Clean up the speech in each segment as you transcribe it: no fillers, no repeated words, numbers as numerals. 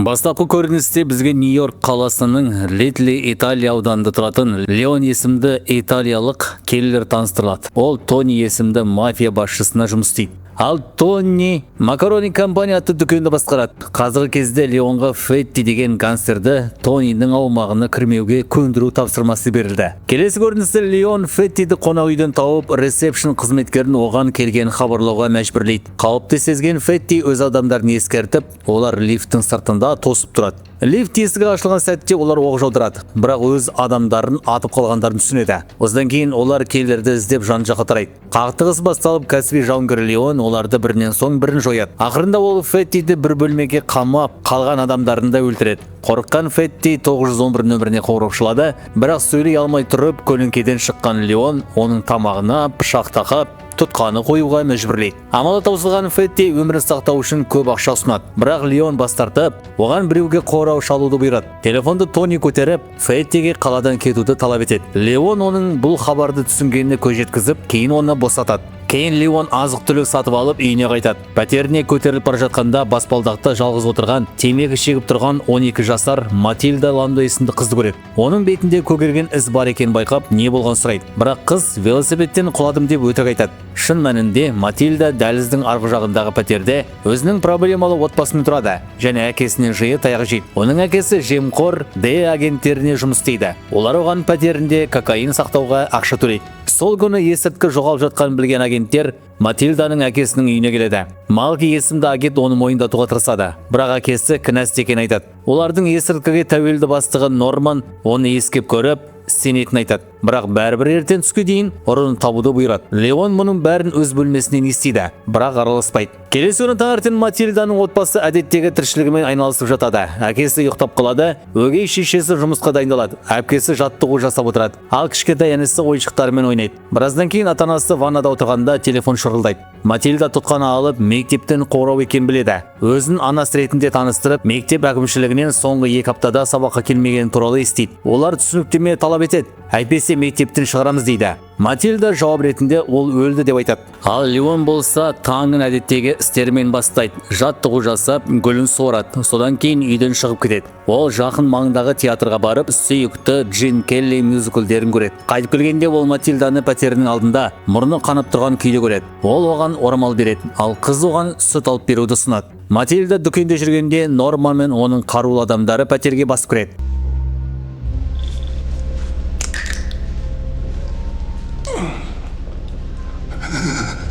Бастапқы көріністе бізге Нью-Йорк қаласының Литли Италия ауданында тұратын Леон есімді италиялық киллер таныстырылады. Ол Тони есімді мафия басшысына жұмыс істейді. Ал Тони Макарони компания атты дүкенді басқарады. Қазіргі кезде Леонға Фетти деген гангстерді Тониның аумағына кірмеуге көндіру тапсырмасы берілді. Келесі көріністе Леон Феттиді қонақ үйден тауып, ресепшн қызметкерін оған келген хабарлауға мәжбүрлейді. Қауіпті сезген Фетти өз адамдарын ескертіп, олар лифттің сыртында тосып тұрады. Лифт есігі ашылған сәтте олар оқ жаудырады, бірақ өз адамдарын атып қалғандарын түсінеді. Осыдан кейін олар киллерді іздеп жан-жаққа тарайды. Қақтығыс басталып, кәсіби жауынгер Леон оларды бірінен соң бірін жояды. Ақырында ол Феттиді бір бөлмеге қамап, қалған адамдарын да өлтіреді. Қорыққан Фетти 911 нөміріне қоңырау шалады, бірақ сөйлей алмай тұрып, көлеңкеден шыққан Леон оның тамағына пышақ тақап, тұтқаны қоюға мәжбүрлейді. Амалы таусылған Фетти өмірін сақтау үшін көп ақша ұсынады. Бірақ Леон бас тартып, оған біреуге қоңырау шалуды бұйырады. Телефонды Тони көтеріп, Феттиге қаладан кетуді талап етеді. Леон оның бұл хабарды түсінгеніне көз жеткізіп, кейін оны босатады. Кейін Леон азық-түлік сатып алып үйіне қайтады. Пәтеріне көтеріліп бара жатқанда баспалдақта жалғыз отырған, темекі шегіп тұрған 12 жасар Матильда Ландо есімді қызды көреді. Оның бетінде көгерген із бар екенін байқап, не болған сұрайды. Бірақ қыз велосипедтен құладым деп өтірік айтады. Шын мәнінде Матильда дәліздің арғы жағындағы пәтерде өзінің проблемалы отбасымен тұрады және әкесінен жиі таяқ жейді. Оның әкесі жемқор ДЭ агенттеріне жұмыс істейді. Олар оған пәтерінде кокаин сақтауға ақша төлейді. Сол күні есірткі жоғалып жатқанын білген агенттер Матильданың әкесінің үйіне келеді. Малки есімді агент оны мойындатуға тырысады, бірақ әкесі кінәсіз екенін айтады. Олардың есірткіге тәуелді бастығы Норман оны иіскеп көріп, сенетінін айтады. Бірақ бәрібір ертең түске дейін ұрыны табуды бұйырады. Леон мұның бәрін өз бөлмесінен естиді, бірақ араласпайды. Келесі күні таңертең Матильданың отбасы әдеттегі тіршілігімен айналысып жатады. Әкесі ұйықтап қалады, өгей шешесі жұмысқа дайындалады, әпкесі жаттығу жасап отырады, ал кішкентай інісі ойыншықтарымен ойнайды. Біраздан кейін ата-анасы ваннада отырғанда телефон шырылдайды. Матильда тұтқаны алып, мектептен қоңырау екенін біледі. Өзін анасы ретінде таныстырып, мектеп әкімшілігінен соңғы 2 аптада сабаққа келмегені туралы естиді. Олар түсініктеме талап етеді. Әйтпесе мектептен шығарамыз дейді. Матильда жауап ретінде ол өлді деп айтады. Ал Леон болса таңын әдеттегі істерімен бастайды. Жаттығу жасап, гүлін суарады. Содан кейін үйден шығып кетеді. Ол жақын маңдағы театрға барып, сүйікті Джин Келли мюзиклдерін көреді. Қайтып келгенде ол Матильданы пәтерінің алдында мұрны қанап тұрған күйде көреді. Ол оған орамал береді, ал қыз оған сүт алып беруді ұсынады. Матильда дүкенде жүргенде Норман мен оның қарулы адамдары пәтерге басып кіреді.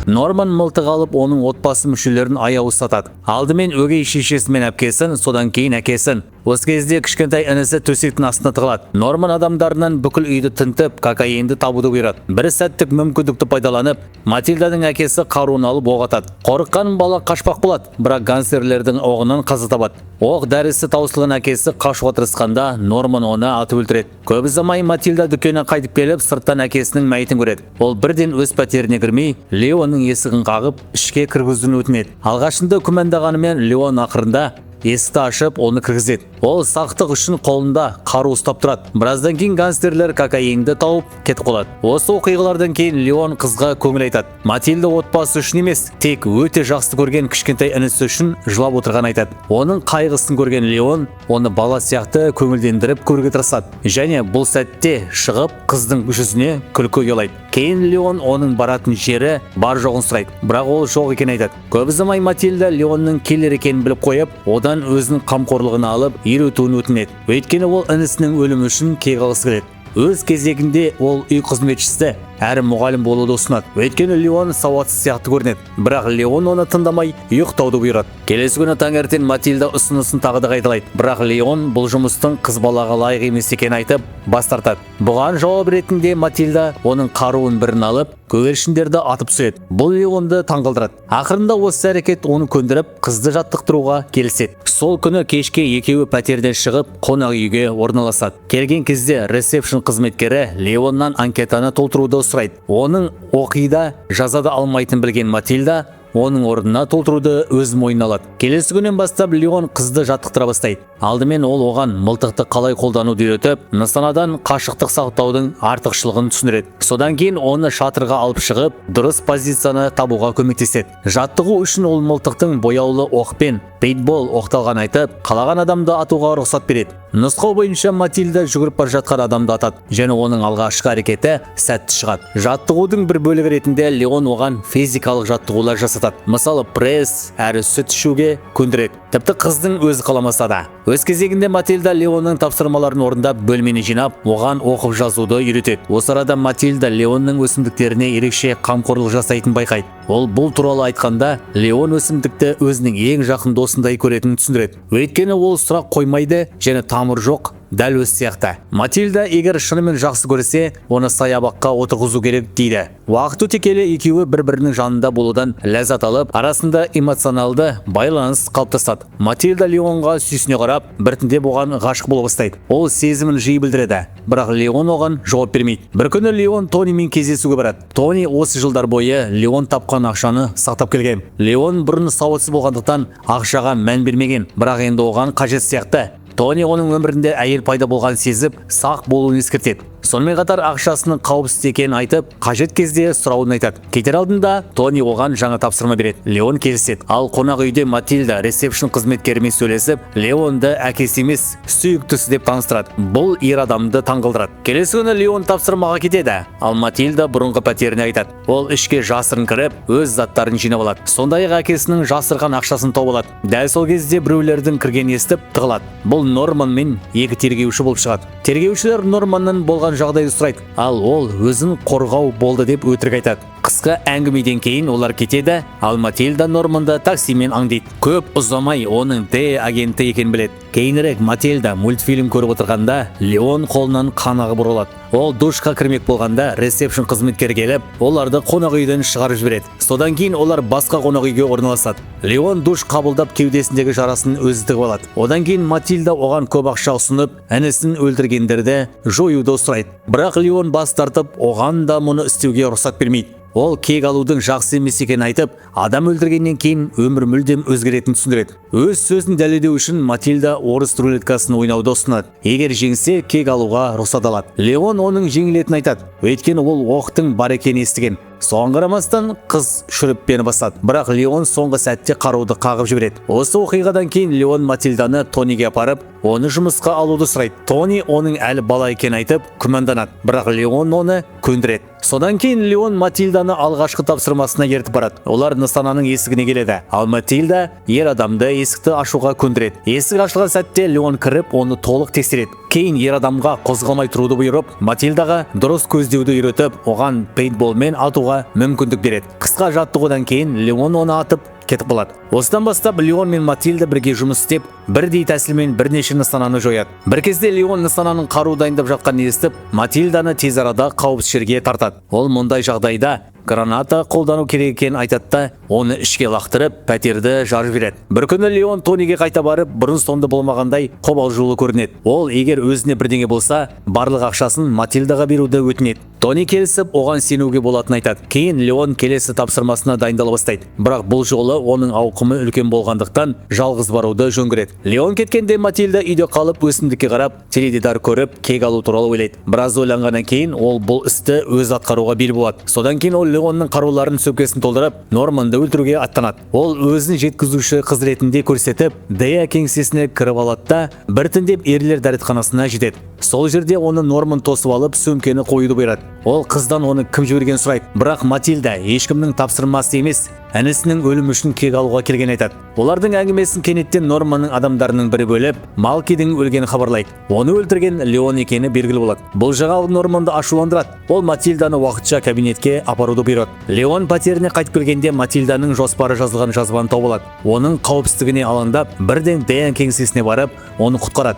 Норман мылтық алып, оның отбасы мүшелерін аяусыз сатады. Алдымен өгей шешесі мен әпкесін, содан кейін әкесін. Осы кезде кішкентай інісі төсектің астына тығылады. Норман адамдарынан бүкіл үйді тінтіп, кокаинді табуды бұйырады. Бір сәттік мүмкіндікті пайдаланып, Матильданың әкесі қаруын алып оқ атады. Қорыққан бала қашпақ болады, бірақ гангстерлердің оғынан қаза табады. Оқ дәрісі таусылған әкесі қашуға тырысқанда Норман оны атып өлтіреді. Көп ұзамай Матильда дүкеніне қайтып келіп, сырттан әкесінің мәйітін көреді. Ол бірден өз пәтеріне кірмей, Леонның есігін қағып, ішке кіргізуін өтінеді. Алғашында күмәндағанымен Леон ақырында есікті ашып, оны кіргізеді. Ол сақтық үшін қолында қару ұстап тұрады. Біраздан кейін гангстерлер кокаинді тауып кетіп қалады. Осы оқиғалардан кейін Леон қызға көңіл айтады. Матильда отбасы үшін емес, тек өте жақсы көрген кішкентай інісі үшін жылап отырған айтады. Оның қайғысын көрген Леон оны бала сияқты көңілдендіріп көруге тырысады. Және бұл сәтте шығып қыздың жүзіне күлкі ұялайды. Кейін Леон оның баратын жері бар жоғын сұрайды, бірақ ол жоқ екенін айтады. Көп ұзамай Матильда Леонның киллер екенін біліп қойып, одан өзінің қамқорлығына алып, үйретуін өтінеді. Өйткені ол інісінің өлімі үшін кек алғысы келеді. Өз кезегінде ол үй қызметшісі әрі мұғалім болуды ұсынады. Өйткені Леон сауатсыз сияқты көрінеді. Бірақ Леон оны тыңдамай ұйықтауды бұйырады. Келесі күні таңертең Матильда ұсынысын тағы да қайталайды. Бірақ Леон бұл жұмыстың қыз балаға лайық емес екенін айтып, бас тартады. Бұған жауап ретінде Матильда оның қаруын бірін алып, көгершіндерді атып түсіреді. Бұл Леонды таңғалдырады. Ақырында осы әрекет оны көндіріп, қызды жаттықтыруға келіседі. Сол күні кешке екеуі пәтерден шығып, қонақ үйге орналасады. Келген кезде ресепшн қызметкері Леоннан анкетаны толтыруды сұрайды. Оның оқида жаза да алмайтынын білген Матильда оның орнына толтыруды өз мойнына алады. Келесі күннен бастап Леон қызды жаттықтыра бастайды. Алдымен ол оған мылтықты қалай қолдануды үйретіп, нысанадан қашықтық сақтаудың артықшылығын түсіндіреді. Содан кейін оны шатырға алып шығып, дұрыс позицияны табуға көмектеседі. Жаттығу үшін ол мылтықтың бояулы оқпен пейнтбол оқталған айтып, қалаған адамды атуға рұқсат береді. Нұсқау бойынша Матильда жүгіріп бара жатқан адамды атады және оның алғашқы әрекеті сәтті шығады. Жаттығудың бір бөлігі ретінде Леон оған физикалық жаттығулар жасатады. Мысалы, пресс әрі сүт ішуге көндіреді. Тіпті қыздың өзі қаламаса да. Өз кезегінде Матильда Леонның тапсырмаларын орындап, бөлмені жинап, оған оқып жазуды үйретеді. Осы арада Матильда Леонның өсімдіктеріне ерекше қамқорлық жасайтынын байқайды. Ол бұл туралы айтқанда, Леон өсімдікті өзінің ең жақын досындай көретінін түсіндіреді. Өйткені ол сұрақ қоймайды және тамыр жоқ, дәл өз сияқты. Матильда егер шынымен жақсы көрсе, оны саябаққа отырғызу керек дейді. Уақыт өте келе екеуі бір-бірінің жанында болудан ләззат алып, арасында эмоционалды байланыс қалыптасады. Матильда Леонға сүйсіне қарап, біртіндеп оған ғашық бола бастайды. Ол сезімін жиі білдіреді, бірақ Леон оған жауап бермейді. Бір күні Леон Тонимен кездесуге барады. Тони осы жылдар бойы Леон тапқан ақшаны сақтап келген. Леон бұрын сауатсыз болғандықтан ақшаға мән бермеген, бірақ енді оған қажет сияқты. Тони оның өмірінде әйел пайда болғанын сезіп, сақ болуын ескертеді. Сонымен қатар ақшасының қауіпсіз екенін айтып, қажет кезде сұрауын айтады. Кетер алдында Тони оған жаңа тапсырма береді. Леон келіседі. Ал қонақ үйде Матильда ресепшн қызметкерімен сөйлесіп, Леонды әкесі емес, сүйіктісі деп таныстырады. Бұл ер адамды таңғалдырады. Келесі күні Леон тапсырмаға кетеді, ал Матильда бұрынғы пәтеріне қайтады. Ол ішке жасырын кіріп, өз заттарын жинап алады. Сондай-ақ әкесінің жасырған ақшасын тауып алады. Дәл сол кезде біреулердің кіргенін естіп, тығылады. Бұл Норман мен екі тергеуші болып шығады. Тергеушілер Норманнан болған жағдайды сұрайды, ал ол өзін қорғау болды деп өтірік айтады. Қысқа әңгімеден кейін олар кетеді, ал Матильда Норманды таксимен аңдиды. Көп ұзамай оның Д агенті екенін біледі. Кейінірек Матильда мультфильм көріп отырғанда Леон қолынан қан ағып оралады. Ол душқа кірмек болғанда ресепшн қызметкері келіп, оларды қонақ үйден шығарып жібереді. Содан кейін олар басқа қонақ үйге орналасады. Леон душ қабылдап кеудесіндегі жарасын өзі тігіп алады. Одан кейін Матильда оған көп ақша ұсынып, інісін өлтіргендерді жоюды сұрайды. Бірақ Леон бас тартып, оған да мұны істеуге рұқсат бермейді. Ол кек алудың жақсы емес екенін айтып, адам өлтіргеннен кейін өмір мүлдем өзгеретінін түсіндіреді. Өз сөзін дәлелдеу үшін Матильда орыс рулеткасын ойнауды ұсынады. Егер жеңсе, кек алуға рұқсат алады. Леон оның жеңілетінін айтады. Өйткені ол оқтың бар екенін естіген. Соған қарамастан қыз шүріппені басады. Бірақ Леон соңғы сәтте қаруды қағып жібереді. Осы оқиғадан кейін Леон Матильданы Тониге апарып, оны жұмысқа алуды сұрайды. Тони оның әлі бала екенін айтып, күмәнданады. Бірақ Леон оны көндіреді. Содан кейін Леон Матильданы алғашқы тапсырмасына ертіп барады. Олар нысананың есігіне келеді. Ал Матильда ер адамды есікті ашуға көндіреді. Есік ашылған сәтте Леон кіріп, оны толық тексереді. Кейін ер адамға қозғалмай тұруды бұйырып, Матильдаға дұрыс көздеуді үйретіп, оған пейнтболмен атуға мүмкіндік береді. Қысқа жаттығудан кейін Леон оны атып кетіп қалады. Осыдан бастап Леон мен Матильда бірге жұмыс істеп, бірдей тәсілмен бірнеше нысананы жояды. Бір кезде Леон нысананың қару дайындап жатқанын естіп, Матильданы тез арада қауіпсіз жерге тартады. Ол мұндай жағдайда граната қолдану керек екенін айтады да, оны ішке лақтырып, пәтерді жарып жібереді. Бір күні Леон Тониге қайта барып, бұрын соңды болмағандай қобалжулы көрінеді. Ол егер өзіне бірдеңе болса, барлық ақшасын Матильдаға беруді өтінеді. Тони келісіп, оған сенуге болатынын айтады. Кейін Леон келесі тапсырмасына дайындала бастайды. Бірақ бұл жолы оның ауқымы үлкен болғандықтан жалғыз баруды жөн көреді. Леон кеткенде Матильда үйде қалып, өсімдікке қарап, теледидар көріп, кек алу туралы ойлайды. Біраз ойланғаннан кейін ол бұл істі өзі атқаруға бел буады. Содан кейін ол Леонның қаруларын сөмкесін толтырып, Норманды өлтіруге аттанады. Ол өзін жеткізуші қыз ретінде көрсетіп, Дея кеңсесіне кіріп алады да, біртіндеп ерлер дәретханасына жетеді. Сол жерде оны Норман тосып алып, сөмкені қоюды бұйырады. Ол қыздан оны кім жібергенін сұрайды. Бірақ Матильда ешкімнің тапсырмасы емес, інісінің өлімі үшін кек алуға келгенін айтады. Олардың әңгімесін кенеттен Норманның адамдарының бірі бөліп, Малкидің өлгенін хабарлайды. Оны өлтірген Леон екені белгілі болады. Бұл жаңалық Норманды ашуландырады. Ол Матильданы уақытша кабинетке апаруды бұйырады. Леон пәтеріне қайтып келгенде Матильданың жоспары жазылған жазбаны тауып алады. Оның қауіпсіздігіне алаңдап, бірден Дэн кеңсесіне барып, оны құтқарады.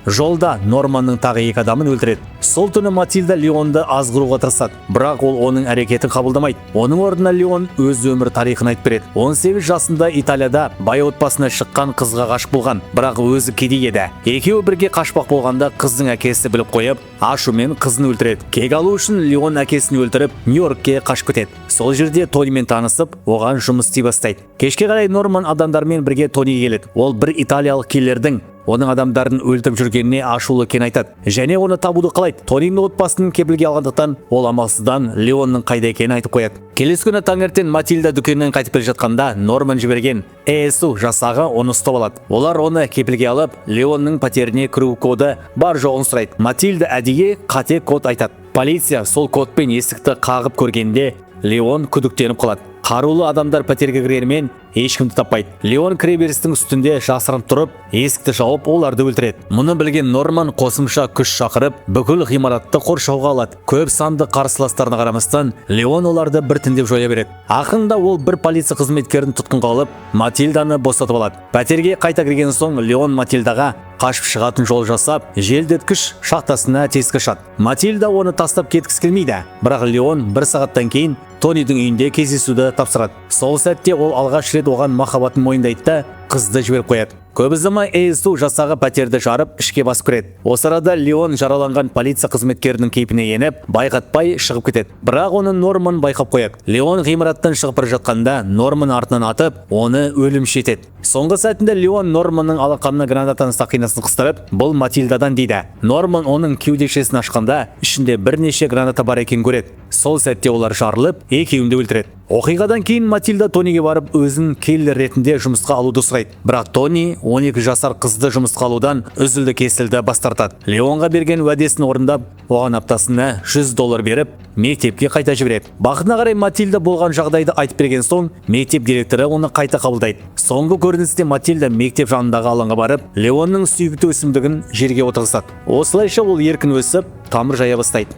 Жолда Норманның тағы екі адамын өлтіреді. Сол түні Матильда Леонды азғыруға тырысады, бірақ ол оның әрекетін қабылдамайды. Оның орнына Леон өз өмір тарихын айтып береді. 18 жасында Италияда бай отбасына шыққан қызға ғашық болған, бірақ өзі кедей еді. Екеуі бірге қашпақ болғанда, қыздың әкесі біліп қойып, ашумен қызын өлтіреді. Кек алу үшін Леон әкесін өлтіріп, Нью-Йоркке қашып кетеді. Сол жерде Тонимен танысып, оған жұмыс істей бастайды. Кешке қарай Норман адамдармен бірге Тониге келеді. Ол бір италиялық киллердің оның адамдарын өлтіріп жүргеніне ашулы екенін айтады және оны табуды қалайды. Тониның отбасын кепілге алғандықтан, ол амалсыздан Леонның қайда екенін айтып қояды. Келесі күні таңертең Матильда дүкеннен қайтып келе жатқанда, Норман жіберген ЭСУ жасағы оны ұстап алады. Олар оны кепілге алып, Леонның пәтеріне кіру коды бар жоғын сұрайды. Матильда әдейі қате код айтады. Полиция сол кодпен есікті қағып көргенде, Леон күдіктеніп қалады. Қарулы адамдар пәтерге кіргенімен, ешкімді таппайды. Леон кіреберістің үстінде жасырынып тұрып, есікті жауып, оларды өлтіреді. Мұны білген Норман қосымша күш шақырып, бүкіл ғимаратты қоршауға алады. Көп санды қарсыластарына қарамастан, Леон оларды біртіндеп жоя береді. Ақырында ол бір полиция қызметкерін тұтқынға алып, Матильданы босатып алады. Пәтерге қайта кірген соң, Леон Матильдаға қашып шығатын жол жасап, желдеткіш шахтасына тесік ашады. Матильда оны тастап кеткісі келмейді, бірақ Леон бір сағаттан кейін Тонидің үйінде кездесуді тапсырады. Сол сәтте ол алғаш рет оған махаббатын мойындайды да, қызды жіберіп қояды. Көп ұзамай ЭСУ жасағы пәтерді жарып, ішке басып кіреді. Осы арада Леон жараланған полиция қызметкерінің кейпіне еніп, байқатпай шығып кетеді, бірақ оны Норман байқап қояды. Леон ғимараттан шығып бара жатқанда, Норман артынан атып, оны өлімші етеді. Соңғы сәтінде Леон Норманның алақанына гранатаның сақинасын қыстырып, «Бұл Матильдадан», – дейді. Норман оның кеудешесін ашқанда, ішінде бірнеше граната бар екенін көреді. Сол сәтте олар жарылып, екеуін де өлтіреді. Оқиғадан кейін Матильда Тониге барып, өзін киллер ретінде жұмысқа алуды сұрайды, бірақ Тони 12 жасар қызды жұмысқа алудан үзілді кесілді бас тартады. Леонға берген уәдесін орындап, оған аптасына 100 доллар беріп, мектепке қайта жібереді. Бақытына қарай, Матильда болған жағдайды айтып берген соң, мектеп директоры оны қайта қабылдайды. Соңғы көріністе Матильда мектеп жанындағы алаңға барып, Леонның сүйікті өсімдігін жерге отырғызады. Осылайша ол еркін өсіп, тамыр жая бастайды.